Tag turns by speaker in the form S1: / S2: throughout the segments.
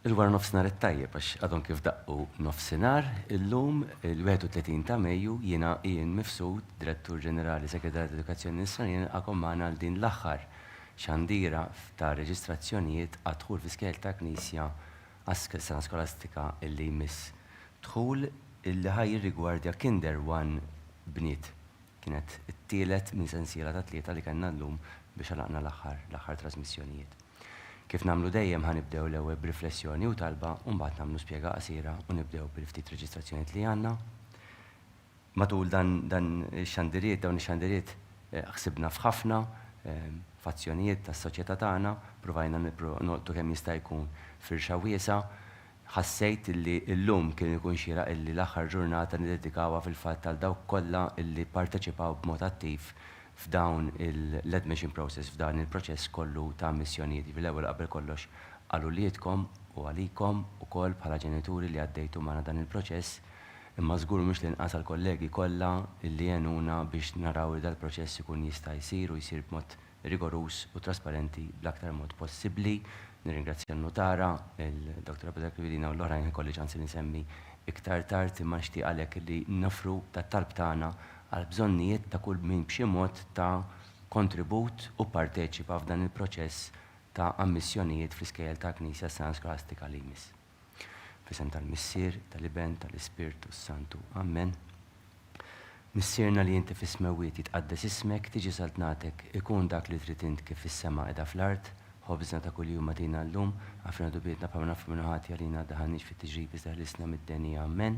S1: Il-wara nofsinhar it-tajjeb għax għadhom kif daqqu nofsinhar, illum il-31 ta' Mejju jiena Ian Mifsud, Direttur Ġenerali Segretarjat Edukazzjoni Nisranija nilqagħkom magħna għal din l-aħħar xandira ta' reġistrazzjonijiet għad-dħul fl-iskejjel tal-Knisja għas-sena skolastika li jmiss. Dħul illi ħa jirrigwardja Kinder One bniet. Kienet it-tielet minn sensiela ta' tlieta li kellna llum biex għalaqna l-aħħar l-aħħar trasmissjonijiet. Kif nagħmlu dejjem ħa nibdew l-ewwel b'riflessjoni u talba u mbagħad nagħmlu spjega qasira u nibdew bil-ftit reġistrazzjonijiet li għandna. Matul dan dan ix-xandiriet, dawn ix-xandiriet ħsibna f'ħafna fazzjonijiet tas-soċjetà tagħna, pruvajna nolqtu kemm jista' jkun firxa wiesgħa. Ħassejt illi llum kien ikun xieraq illi l-aħħar ġurnata niddedikawha fil-fatt għal dawk kollha illi pparteċipaw b'mod attiv f'dawn l-admission process, f'dan il-proċess kollu ta' ammissjonijiet. Jiġifieri l-ewwel u qabel kollox għal uliedkom u għalikom ukoll bħala ġenituri li għaddejtu magħna dan il-proċess, imma żgur mhux l-inqas għall-kollegi kollha illi għenuna biex naraw li dal-proċess ikun jista' jsir u jsir b'mod rigoruż u trasparenti bl-aktar mod possibbli. Nirringrazzja n-nutara, il-Dr. Abela Aquilina u l-oħrajn ħa jkolli ċans li nsemmi iktar tard, imma nixtieq għalhekk li noffru tat-talb tagħna għall-bżonnijiet ta' kull min b'xi mod ta kontribut u pparteċipa f'dan il-proċess ta' ammissjonijiet fl-iskejjel tal-Knisja s-sena skolastika li jmiss. F'isem tal-Missier, tal-Iben, tal-Ispirtu s-Santu. Ammen. Missierna li inti fis-smewwiet, jitqaddes ismek, tiġi saltnatek, ikun dak li trid int kif fis-sema qiegħda fl-art. Ħobżna ta' kuljum agħtina llum, aghfirna dnubietna bħalma naghfru min hu ħati għalina, daħalniex fit-tiġrib iżda ħlisna mid-deni. Ammen.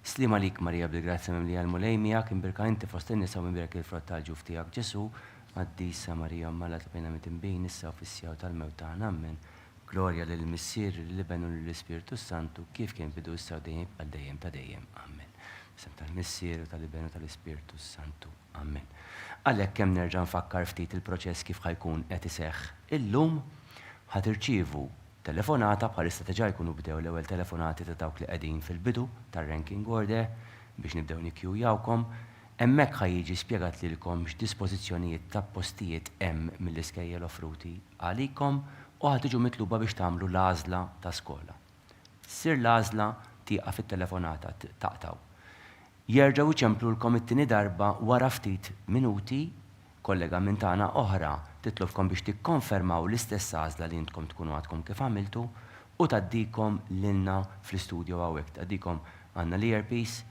S1: Sliem għalik Marija bil-grazzja mimlija l-Mulej miegħek, imbierka inti fost in-nisa u imbierek il-frott tal-ġuf tiegħek Ġesù. Qaddisa Marija Omm Alla itlob għalina midinbin, issa u fis-siegħa tal-mewt tagħna. Ammen. Glorja lill-Missier, lill-Iben u lill-Ispirtu s-Santu, kif kien bidu issa u dejjem jibqa' dejjem ta' dejjem. Ammen. F'isem tal-Missier u tal-Iben u tal-Ispirtu s-Santu. Ammen. Għalhekk kemm nerġa' nfakkar ftit il-proċess kif ħa jkun qed iseħħ illum, ħa tirċievu telefonata, bħalissa diġà jkunu bdew l-ewwel telefonati ta' dawk li qegħdin fil-bidu tar-ranking order biex nibdew nikkjujawkom. Hemmhekk ħa jiġi spjegat lilkom x'dispożizzjonijiet ta' postijiet hemm mill-iskejjel offruti għalikom u ħa tiġu mitluba biex tagħmlu l-għażla ta' skola. Ssir l-għażla, tieqaf it-telefonata, taqtgħu. Jerġgħu jċemplulkom it-tieni darba wara ftit minuti, kollega minn tagħna oħra titlobkom biex tikkonfermaw l-istess għażla li intkom tkunu għadkom kif għamiltu u tgħaddikom lilna fl-istudio hawnhekk, tgħaddikom għandna l-earpiece,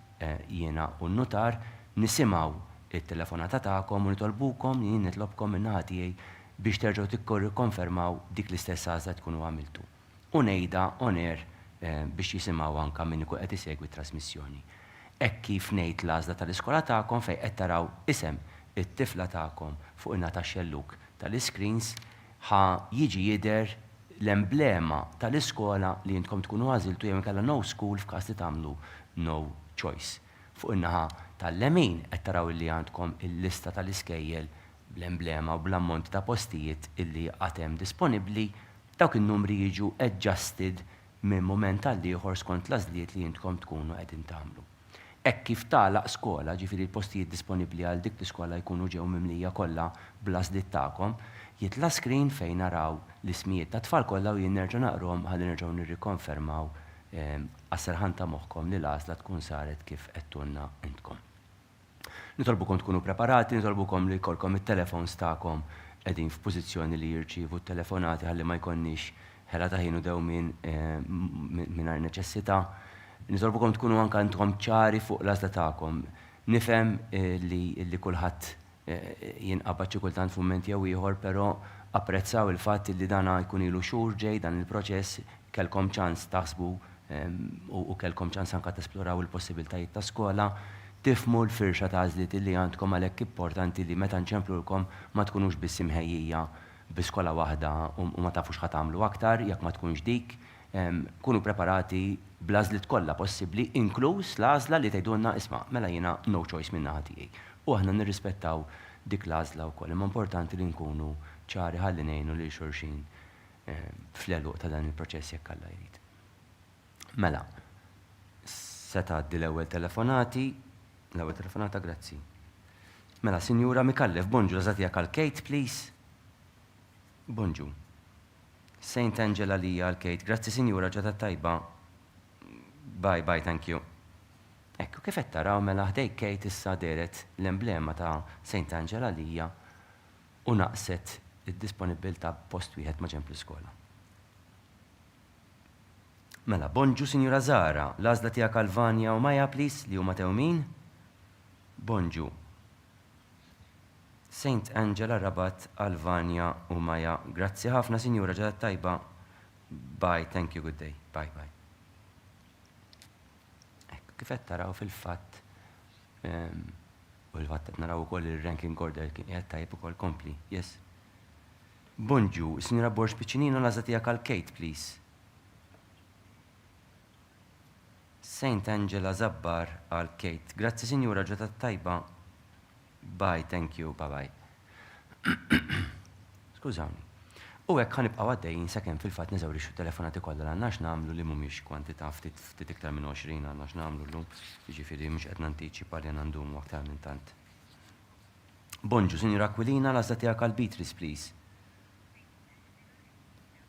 S1: jiena u n-nutar, nisimgħu t-telefonata tagħkom u nitolbukom, jien nitlobkom min-naħa tiegħi biex terġgħu tikkonfermaw dik l-istess għażla li tkunu għamiltu. U ngħidha on air biex jisimgħu anke min ikun qed isegwi t-trasmissjoni. Hekk kif ngħid l-għażla tal-iskola tagħkom fejn qed taraw isem it-tifla tagħkom fuq in-naħa tax-xellug tal-iscreens, ħa jiġi jidher l-emblema tal-iskola li intkom tkunu għażiltu jew inkella no school f'każ li tagħmlu no choice. Fuq in-naħa tal-lemin qed taraw illi għandkom il-lista tal-iskejjel bl-emblema u bl-ammont ta' postijiet illi għad hemm disponibbli, dawk in-numri jiġu adjusted minn mument għall-ieħor skont l-għażliet li intkom tkunu qegħdin tagħmlu. Hekk kif tagħlaq skola, ġifieri l-postijiet disponibbli għal dik l-iskola jkunu ġew mimlija kollha bl-għażliet tagħkom, jitla' screen fejn naraw l-ismijiet tat-tfal kollha u jien nerġa' naqrahom ħalli nerġgħu nirrikonfermaw għas-serħan ta' moħħkom li l-għażla tkun saret kif għedtulna intkom. Nitolbukom tkunu preparati, nitolbukom li jkollkom it-telefons tagħkom qegħdin f'pożizzjoni li jirċievu t-telefonati ħalli ma jkollniex ħela ta' ħin u dewmien mingħajr neċessità. Nitolbukom tkunu anke intom ċari fuq l-għażla tagħkom. Nifhem li kulħadd jinqabad xi kultant f'mument jew ieħor, però apprezzaw il-fatt li dan jkun ilu xhur ġej dan il-proċess, kellkom ċans taħsbu u kellkom ċans anke tesploraw il-possibiltajiet ta' skola, tifhmu l-firxa ta' għażliet li għandkom għalhekk importanti li meta nċemplulkom ma tkunux biss imħejjija bi skola waħda u ma tafux x'ħa tagħmlu aktar jekk ma tkunx dik. Kunu preparati bl-għażliet kollha possibbli, inkluż l-għażla li tgħidulna isma' mela jiena no choice min-naħa tiegħi. U aħna nirrispettaw dik l-għażla wkoll. Imma importanti li nkunu ċari ħalli ngħinu lil xulxin fl-għeluq ta' dan il-proċess jekk Alla jrid. Mela, se tgħaddi l-ewwel telefonati, l-ewwel telefonata, grazzi. Mela, Sinjura Micallef, bonġu, l-għażla tiegħek għal Kate, please. Bonġu. Saint Angela Lija għal Kate. Grazzi sinjura, ġurnata tajba. Bye, bye, thank you. Hekk, u kif qed taraw mela ħdejk Kate issa dehret l-emblema ta' Saint Angela Lija u naqset id-disponibbiltà b'post wieħed maġenb l-iskola. Mela, bonġu Sinjura Zara, l-għażla tiegħek għal Vania u Maya please li huma tewmin? Bonġu. Saint Angela Rabat għal Vania u Maya. Grazzi ħafna Sinjura, ġurnata tajba. Bye, thank you, good day. Bye, bye. Hekk, kif qed taraw fil-fatt ehm, u l-fatt qed naraw ukoll il-ranking order kien qiegħed tajjeb ukoll kompli. Yes. Bonġu, is-Sinjura Borg Piccinino l-għażla tiegħek għal Kate, please. Saint Angela Zabbar għal Kate. Grazzi Sinjura, ġurnata tajba. Bye, thank you, bye bye. Skużawni. U hekk ħa nibqgħu għaddejjin sakemm fil-fatt neżawrixxu t-telefonati kollha li għandna x'nagħmlu li mhumiex kwantità ftit ftit iktar minn 20 għandna x'nagħmlu llum, jiġifieri mhux qed nantiċipa li għandna ndumu aktar minn tant. Bonġu, Sinjura Aquilina, l-għażla tiegħek għal Beatrice, please.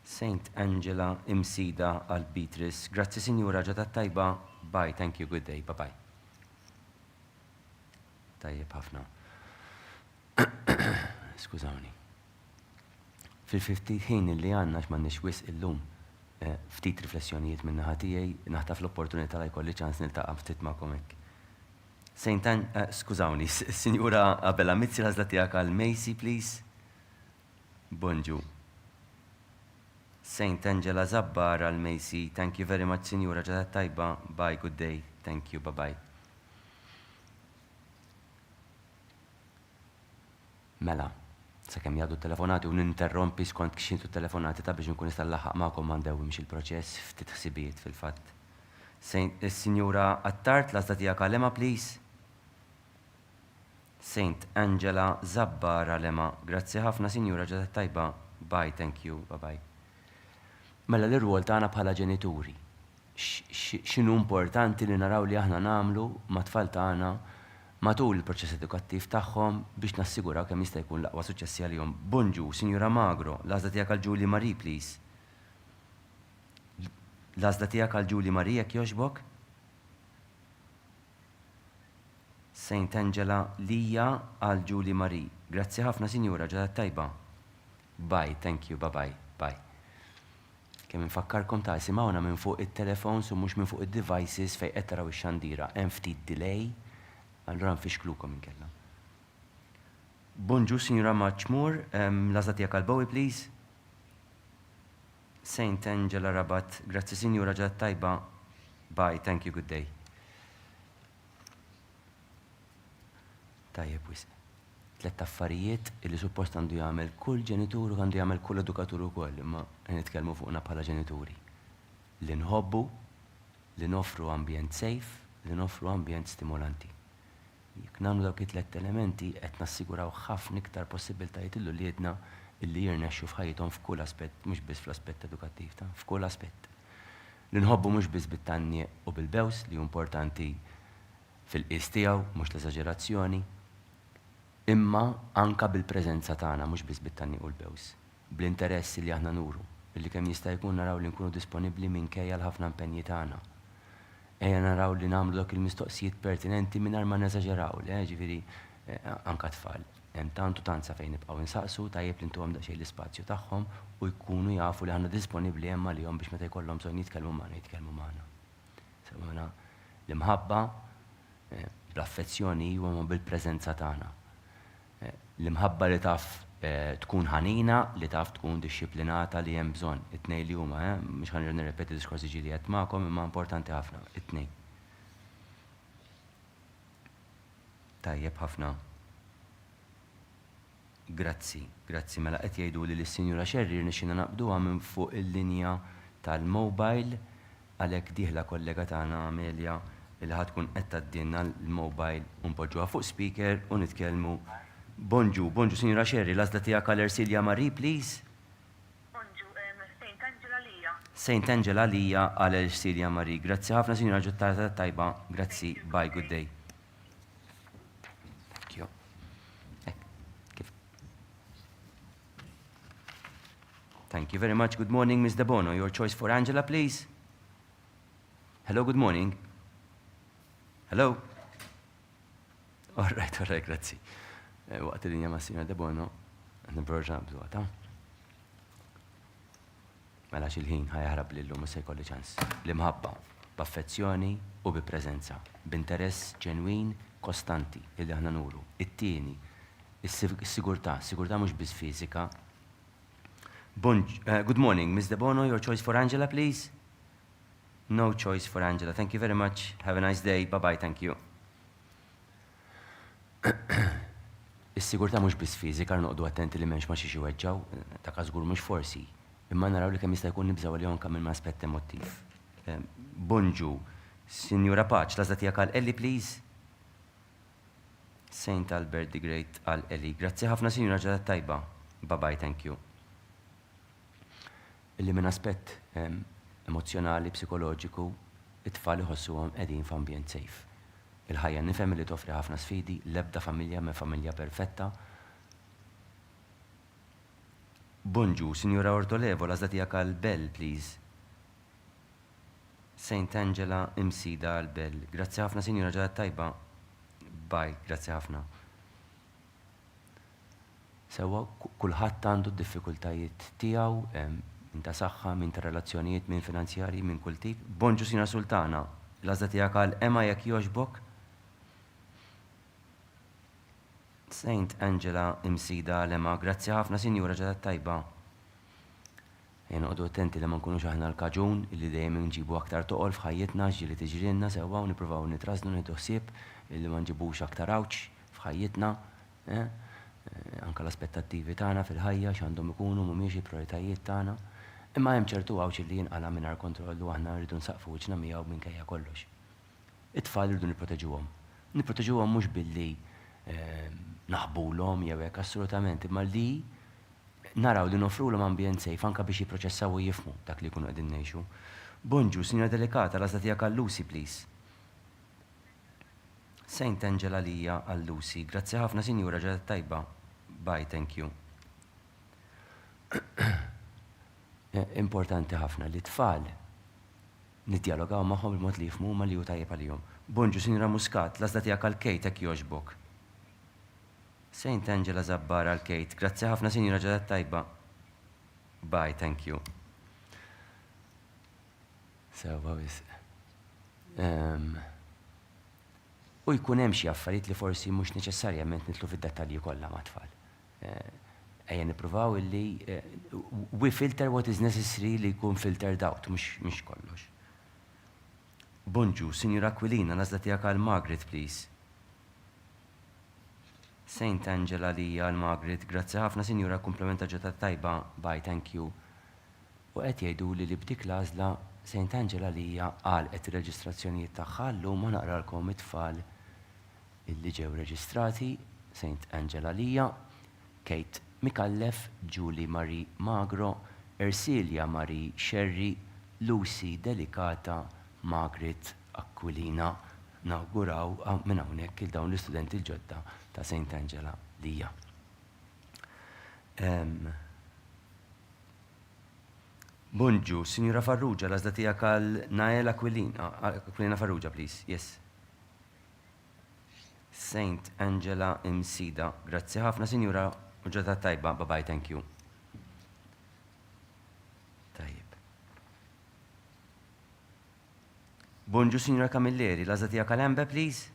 S1: Saint Angela Imsida għal Beatrice. Grazzi Sinjura, ġurnata tajba. Bye, thank you, good day, bye bye. Tajjeb ħafna. Skużawni. Fil-ftit ħin li għandna għax m'għandniex wisq illum, eh, ftit riflessjonijiet minn naħa tiegħi, naħtaf l-opportunità la jkolli ċans niltaqa' ftit magħkom hekk. Saint Ann, eh, skużawni, Sinjura Abela Mizzi l-għażla tiegħek għal Macy, please. Bonġu. Saint Angela Zabbar għal Macy, thank you very much Sinjura, ġurnata tajba, bye, good day, thank you, bye bye. Mela, sakemm jgħaddu t-telefonati u ninterrompi skont x'intu t-telefonati ta' biex inkun nista' nlaħħaq magħkom ma ndewwimx il-proċess, ftit ħsibijiet fil-fatt. Is-Sinjura Attard, l-għażla tiegħek għal Emma please. Saint Angela Zabbar għal Emma. Grazzi ħafna Sinjura ġurnata tajba. Bye, thank you, bye bye. Mela l-irwol tagħna bħala ġenituri. X'inhu importanti li naraw li aħna nagħmlu mat-tfal tagħna matul il-proċess edukattiv tagħhom biex nassiguraw kemm jista' jkun l-aqwa suċċessi għalihom. Bonġu, Sinjura Magro, l-għażla tiegħek għal Julie Marie, please. L-għażla tiegħek għal Julie Marie jekk jogħġbok? Saint Angela Lija għal Julie Marie. Grazzi ħafna, Sinjura, ġurnata tajba. Bye, thank you, bye bye, bye. Kemm infakkarkom ta' isimgħuna minn fuq it-telephones u mhux minn fuq id-devices fejn qed taraw ix-xandira. Hemm ftit delay, allura nfixklukom inkella. Bonġu Sinjura Maċmur, l-għażla tiegħek għal Bowie please. Saint Angela Rabat, grazzi Sinjura ġurnata tajba. Bye, thank you, good day. Tajjeb wisq. Tlett affarijiet illi suppost għandu jagħmel kull ġenitur u għandu jagħmel kull edukatur ukoll, imma nitkellmu fuqna bħala ġenituri. Li nħobbu, li noffru ambjent safe, li noffru ambjent stimolanti. Jekk nagħmlu dawk it-tlett elementi qed nassiguraw ħafna iktar possibbiltajiet lil uliedna illi jirnexxu f'ħajjithom f'kull aspett, mhux biss fl-aspett edukattiv ta' f'kull aspett. Li nħobbu mhux biss bit-tgħanniq u bil-bews li hu importanti fil-qies tiegħu, mhux l-eżaġerazzjoni, imma anke bil-preżenza tagħna, mhux biss bit-tgħanniq u l-bews, bl-interess li aħna nuru, billi kemm jista' jkun naraw li nkunu disponibbli minkejja l-ħafna impenji tagħna. Ejja naraw li nagħmlu dawk il-mistoqsijiet pertinenti mingħajr ma neżaġeraw, le, jiġifieri anke t-tfal. Hemm tant u tant sa fejn nibqgħu insaqsu, tajjeb li ntuhom daqsxejn l-ispazju tagħhom u jkunu jafu li aħna disponibbli hemm għalihom biex meta jkollhom bżonn jitkellmu magħna jitkellmu magħna. Sewwa l-imħabba bl-affezzjoni iwa ma bil-preżenza tagħna. L-imħabba li taf tkun ħanina, li taf tkun dixxiplinata li hemm bżonn. It-tnejn li huma, eh, mhux ħa nerġa' nirrepeti diskorsi ġieli għedt magħkom imma importanti ħafna, it-tnejn. Tajjeb ħafna. Grazzi, grazzi. Mela qed jgħiduli li s-Sinjura Scerri rnexxielna naqbduha minn fuq il-linja tal-mobile, għalhekk dieħla kollega tagħna Amelia li ħa tkun qed tgħaddilna l-mobile u npoġġuha fuq speaker u nitkellmu. Bonġu, bonġu Sinjura Scerri, l-għażla tiegħek għal Ersilia Marie please?
S2: Bonġu, Saint Angela Lija.
S1: Saint Angela Lija għal Ersilia Marie. Grazzi ħafna Sinjura ġurnata tajba. Grazzi, bye, good day. Thank you. Kif? Thank you very much. Good morning, Ms. Debono. Your choice for Angela, please. Hello, good morning. Hello. All right, all right, grazzi. Eh, waqt il-linja ma' Signora Debono, nibroġa nabżuha, ta' Mela xil-ħin ħajaħrab li l-lum se jkolli ċans. L-imħabba, b'affezzjoni u bi preżenza, b'interess ġenwin kostanti illi aħna nuru. It-tieni, is-sigurtà, sigurtà mhux biss fiżika. Bon, uh, good morning, Ms. Debono, your choice for Angela, please. No choice for Angela. Thank you very much. Have a nice day. Bye-bye. Thank you. Is-sigurtà mhux biss fiżika, noqogħdu attenti li m'hemmx ma xiex iweġġgħu, dak żgur mhux forsi, imma naraw li kemm jista' jkun nibżgħu għalihom anke minn aspett emottiv. Bonġu, Sinjura Paċ, l-għażla tiegħek għal Ellie, please? Saint Albert the Great għal Ellie. Grazzi ħafna, Sinjura ġurnata tajba. Bye bye, thank you. Illi minn aspett emozzjonali, psikoloġiku, it-tfal iħossuhom qegħdin f'ambjent safe. Il-ħajja nifhem li toffri ħafna sfidi, l-ebda familja m'hi familja perfetta. Bonġu, Sinjura Ortolevo, l-għażla tiegħek għal Bell, please. Saint Angela Imsida għal Bell. Grazzi ħafna, Sinjura, ġurnata tajba. Bye, grazzi ħafna. Sewwa, kulħadd għandu d-diffikultajiet tiegħu, min ta' saħħa, min ta' relazzjonijiet, min finanzjarji, minn kull tip. Bonġu Sinjora Sultana, l-għażla tiegħek għal Emma jekk jogħġbok. Saint Angela Imsida għal Emma. Grazzi ħafna Sinjura, ġurnata tajba. Ejja noqogħdu attenti li ma nkunux aħna l-kaġun li dejjem inġibu aktar toqol f'ħajjitna għax ġieli tiġrilna sewwa u nippruvaw nitrażżnu nieħdu ħsieb li ma nġibux aktar għawġ f'ħajjitna, eh? Anke l-aspettattivi tagħna fil-ħajja x'għandhom ikunu mhumiex il-prijoritajiet tagħna. Imma hemm ċertu għawġ li jinqala' mingħajr kontroll u aħna rridu nsaqqfu wiċċna miegħu minkejja kollox. It-tfal irridu nipproteġuhom. Nipproteġuhom mhux billi naħbulhom jew hekk assolutament, imma li naraw li noffrulhom ambjent safe anke biex jipproċessaw u jifhmu dak li jkunu qegħdin ngħixu. Bonġu, Sinjora Delicata, l-għażla tiegħek għal Lucy, please. Saint Angela Lija għal Lucy. Grazzi ħafna, Sinjura, ġurnata tajba. Bye, thank you. Importanti ħafna li tfal niddjalogaw magħhom b'mod li jifhmu huma li hu tajjeb għalihom. Bonġu, Sinjura Muscat, l-għażla tiegħek għal Kate hekk jogħġbok. Saint Angela Żabbar għal Kate. Grazzi ħafna sinjura ġurnata tajba. Bye, thank you. Sewwa wisq. Um, u jkun hemm xi affarijiet li forsi mhux neċessarjament nitlu fid-dettalji kollha mat-tfal. Eh, ejja nippruvaw illi eh, we filter what is necessary li jkun filtered out, mhux kollox. Bonġu, Sinjura Aquilina, l-għażla tiegħek għal Margaret, please. Saint Angela Lija għal Margaret, Grazzi ħafna sinjura kumplament ta' ġurnata tajba, bye thank you. U qed jgħiduli li b'dik l-għażla Saint Angela Lija għalqet ir-reġistrazzjonijiet tagħha għal-lum ħa naqralkom it-tfal illi ġew reġistrati, Saint Angela Lija, Kate Micallef, Julie Marie Magro, Ersilia Marie Scerri, Lucy Delicata, Margaret Aquilina. Nawguraw minn hawnhekk lil dawn l-istudenti l-ġodda ta' Saint Angela Lija. Bonġu, Sinjura Farrugia, l-għażla tiegħek għal Nael Aquilina, Aquilina Farrugia, please. Yes. Saint Angela Imsida. Grazzi ħafna, Sinjura, u ġurnata tajba. Bye bye, thank you. Tajjeb. Bonġu Sinjura Camilleri, l-għażla tiegħek għal Amber please?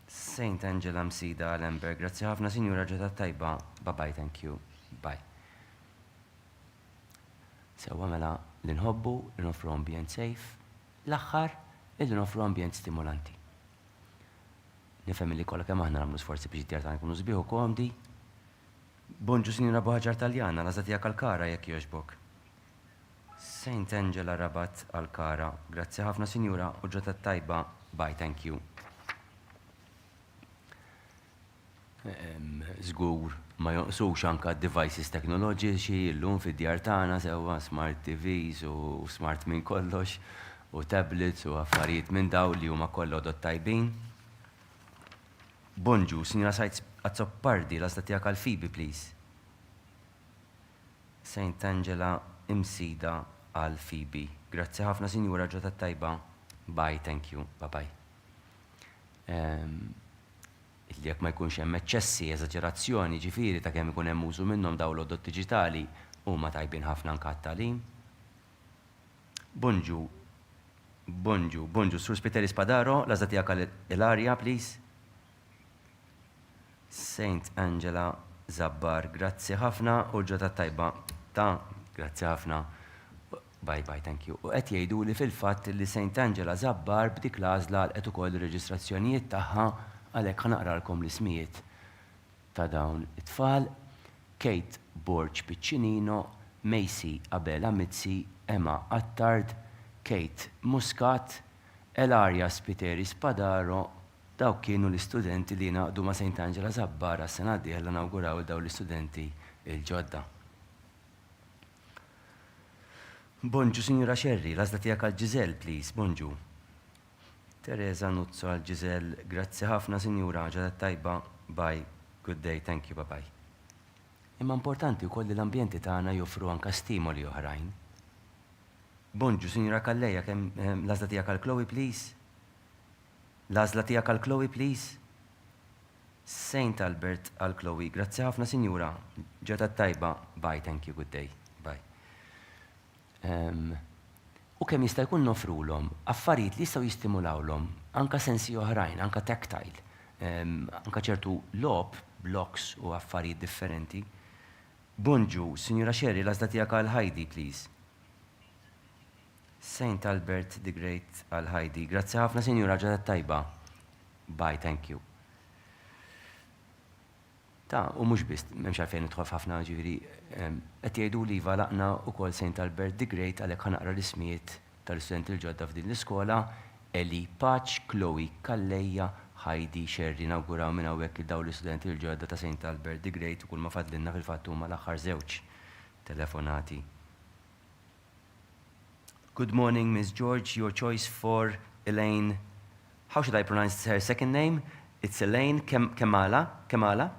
S1: Saint Angela Msida għal Amber, grazzi ħafna Sinjura ġurnata tajba, bye bye, thank you, bye. Sewwa mela li nħobbu, li noffru ambjent safe, l-aħħar illi noffru ambjent stimolanti. Nifhem li kollha kemm aħna nagħmlu sforzi biex id-djar tagħna jkunu sbieħ u komdi. Bonġu Sinjura Buħaġar Taljana, l-għażla tiegħek għal Kara jekk jogħġbok. Saint Angela Rabat għal Kara. Grazzi ħafna sinjura u ġurnata tajba. Bye, thank you. Żgur ma jonqsux anka devices teknoloġiċi llum fid-djar tagħna sewwa smart TVs u smart minn kollox u tablets u affarijiet minn daw li huma kollha għodod tajbin. Bonġu, Sinjura Sajt Azzopardi, l-għażla tiegħek għal Phoebe, please. Saint Angela Imsida għal Phoebe. Grazzi ħafna sinjura ġurnata tajba. Bye, thank you, bye bye. Illi jekk ma jkunx hemm eċċessi, eżaġerazzjoni, ġifieri ta' kemm ikun hemm użu minnhom dawn l-għodod diġitali huma tajbin ħafna anke għat-tagħlim. Bonġu, bonġu, bonġu, Sur Spiteri Spadaro, l-għażla tiegħek għal Ilaria, please. Saint Angela Zabbar, grazzi ħafna u l-ġurnata t-tajba ta' grazzi ħafna. Bye bye, thank you. U qed jgħiduli fil-fatt li Saint Angela Zabbar b'dik l-għażla għalqet ukoll ir-reġistrazzjonijiet tagħha għalhekk ħa naqralkom l-ismijiet ta' dawn it-tfal, Kate Borg Piccinino, Macy Abela Mizzi, Emma Attard, Kate Muscat, Elaria Spiteri Spadaro, dawk kienu l-istudenti li ngħaqdu ma' Saint Angela Zabbar għas-sena d-dieħla nawguraw 'il dawn l-istudenti l-ġodda. Bonġu Sinjura Scerri, l-għażla tiegħek għal Giselle please, bonġu. Teresa Nuzzo għal Giselle, grazzi ħafna Sinjura, ġurnata tajba, bye, good day, thank you, bye bye. Imma importanti wkoll li l-ambjenti tagħna joffru anka stimoli oħrajn. Bonġu Sinjura Calleja, kemm l-għażla tiegħek għal Chloe please? L-għażla tiegħek għal Chloe please? Saint Albert għal Chloe. Grazzi ħafna sinjura. Ġurnata tajba. Bye, thank you, good day. Bye. Um, u kemm jista' jkun nofrulhom affarijiet li jistgħu jistimulawlhom anka sensi oħrajn, anka tactile, um, anka ċertu logħob, blocks u affarijiet differenti. Bonġu, Sinjura Sherry, l-għażla tiegħek għal Heidi, please. Saint Albert the Great għal Heidi. Grazzi ħafna, Sinjura, ġurnata tajba. Bye, thank you. Ta' u mhux biss, m'hemmx għalfejn nidħol f'ħafna ġifieri, qed jgħidu li iva laqna wkoll Saint Albert the Great għalhekk ħa naqra l-ismijiet tal-istudenti l-ġodda f'din l-iskola, Ellie Pace, Chloe Calleja, Heidi Scerri. Nawguraw minn hawnhekk lil dawn l-istudenti l-ġodda ta' Saint Albert the Great u kulma fadlilna fil-fatt huma l-aħħar żewġ telefonati. Good morning, Miss George. Your choice for Elaine. How should I pronounce her second name? It's Elaine Kem Kemala. Kemala?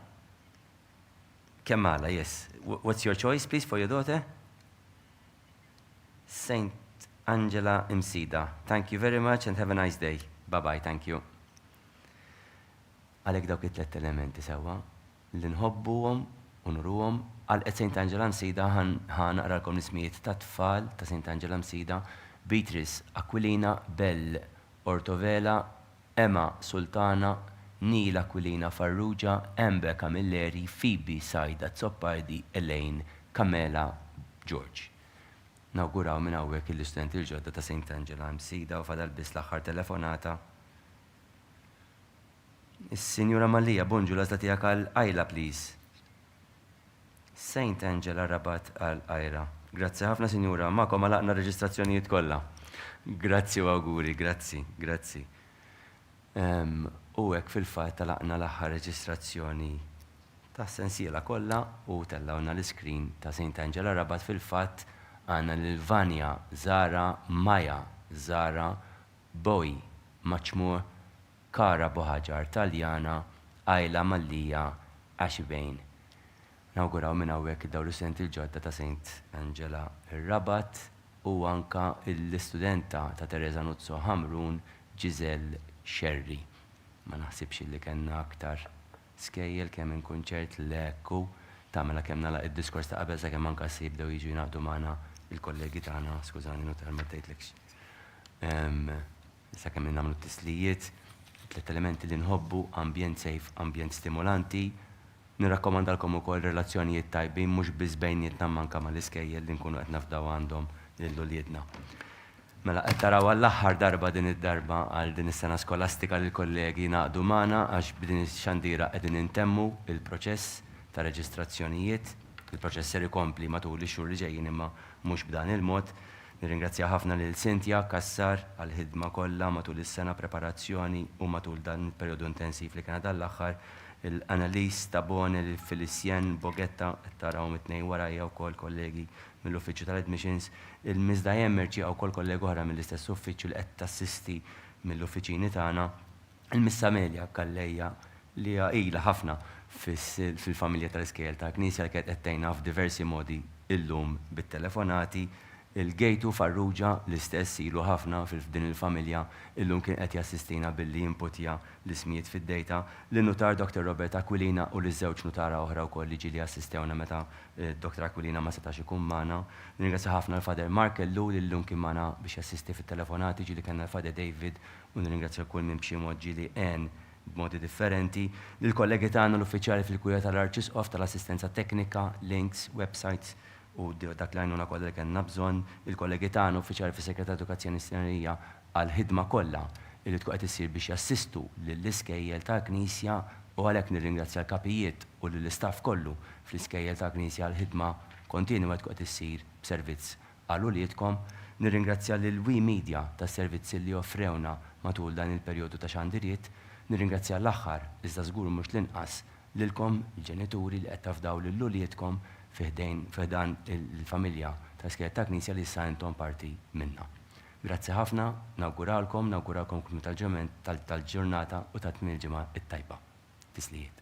S1: Kemala, yes. What's your choice, please, for your daughter? Saint Angela Imsida. Thank you very much and have a nice day. Bye-bye, thank you. Għalhekk dawk it-tlet elementi sewwa, li nħobbuhom u nuruhom. Għalqet Saint Angela Msida ħa naqralkom l-ismijiet tat-tfal ta' Saint Angela Msida, Beatrice Aquilina, Belle Ortovela, Emma Sultana, Neil Aquilina Farrugia, Amber Camilleri, Phoebe Said Azzopardi, Elaine Camela George. Nawguraw minn hawnhekk lill-istudenti l-ġodda ta' Saint Angela Msida u fadal biss l-aħħar telefonata. Is-Sinjura Mallia, bonġu, l-għażla tiegħek għal Ayla please. Saint Angela Rabat għal Ayla. Grazzi ħafna Sinjura, magħkom għalaqna r-reġistrazzjonijiet kollha. Grazzi u awguri, grazzi, grazzi. U hekk fil-fatt għalaqna l-aħħar reġistrazzjoni tas-sensiela kollha u tellgħulna l-iscreen ta' Saint Angela Rabat fil-fatt għandna lil Vania, Zara, Maya, Zara, Bowie, Maċmur, Cara Buhagiar Taljana, Ayla Mallia, Ashbane. Nawguraw minn hawnhekk lil dawn l-istudenti l-ġodda ta' Saint Angela ir-Rabat u anka l-istudenta ta' Teresa Nuzzo Ħamrun Giselle Scerri. Ma naħsibx illi kellna aktar skejjel kemm inkun ċert le hekk hu. Ta' mela kemm nagħlaq id-diskors ta' qabel sakemm anka se jibdew jiġu jingħaqdu magħna l-kollegi tagħna, skużani Nutar ma tgħidlekx. Sakemm nagħmlu t-tislijiet, tlet elementi li nħobbu, ambjent safe, ambjent stimolanti. Nirrakkomandalkom ukoll relazzjonijiet tajbin mhux biss bejnietna imma anke mal-iskejjel li nkunu qed nafdaw għandhom lil uliedna. Mela qed taraw għall-aħħar darba din id-darba għal din is-sena skolastika li l-kollegi ngħaqdu magħna għax b'din ix-xandira qegħdin intemmu l-proċess ta' reġistrazzjonijiet. Il-proċess ser ikompli matul ix-xhur li ġejjin imma mhux b'dan il-mod. Nirringrazzja ħafna lil Cynthia Cassar għall-ħidma kollha matul is-sena preparazzjoni u matul dan il-perjodu intensiv li kellna dan l-aħħar, lil Annalise Tabone, lil Felicienne Boghetta, qed tarahom it-tnejn warajja wkoll kollegi mill-uffiċċju tal-admissions, il Miss Diane Mercieca wkoll kollega oħra mill-istess uffiċċju li qed tassisti mill-uffiċini tagħna, il Miss Amelia Calleja li hija ilha ħafna. fil-familja tal-iskejjel tal-Knisja li kienet qed tgħinna f'diversi modi illum bit-telefonati. Il-Gejtu Farrugia l-istess ilu ħafna f'din il-familja illum kien qed jassistina billi jimputja l-ismijiet fid-data. Lin-Nutar Dr. Robert Aquilina u liż-żewġ nutara oħra wkoll li ġieli assistewna meta Dr. Aquilina ma setax ikun magħna. Nirringrazzja ħafna l-Father Mark Ellul li llum kien magħna biex jassisti fit-telefonati, ġieli kellna l-Father David u nirringrazzja 'l kull min b'xi mod ġieli għen b'modi differenti, lill-kollegi tagħna l-uffiċjali fil-Kurja tal-Arċisqof tal-assistenza teknika, links, websites u dak l-għajnuna kollha li kellna bżonn, il-kollegi tagħna uffiċjali fis-Segretarjat Edukazzjoni Nisranija għall-ħidma kollha li tkun qed issir biex jassistu lill-iskejjel tal-Knisja u għalhekk nirringrazzja l-kapijiet u lill-istaff kollu fl-iskejjel tal-Knisja għall-ħidma kontinwa li tkun qed issir b'servizz għal uliedkom. Nirringrazzja lil We Media tas-servizzi li offrewna matul dan il-perjodu ta' xandiriet. Nirringrazzja l-aħħar, iżda żgur mhux l-inqas, lilkom, il-ġenituri li qed tafdaw lil uliedkom fi ħdejn, fi ħdan il-familja tal-Iskejjel tal-Knisja li issa intom parti minnha. Grazzi ħafna, nawguralkom, nawguralkom tmiem tal-ġurnata u ta' tmiem il-ġimgħa t-tajba. Tislijiet.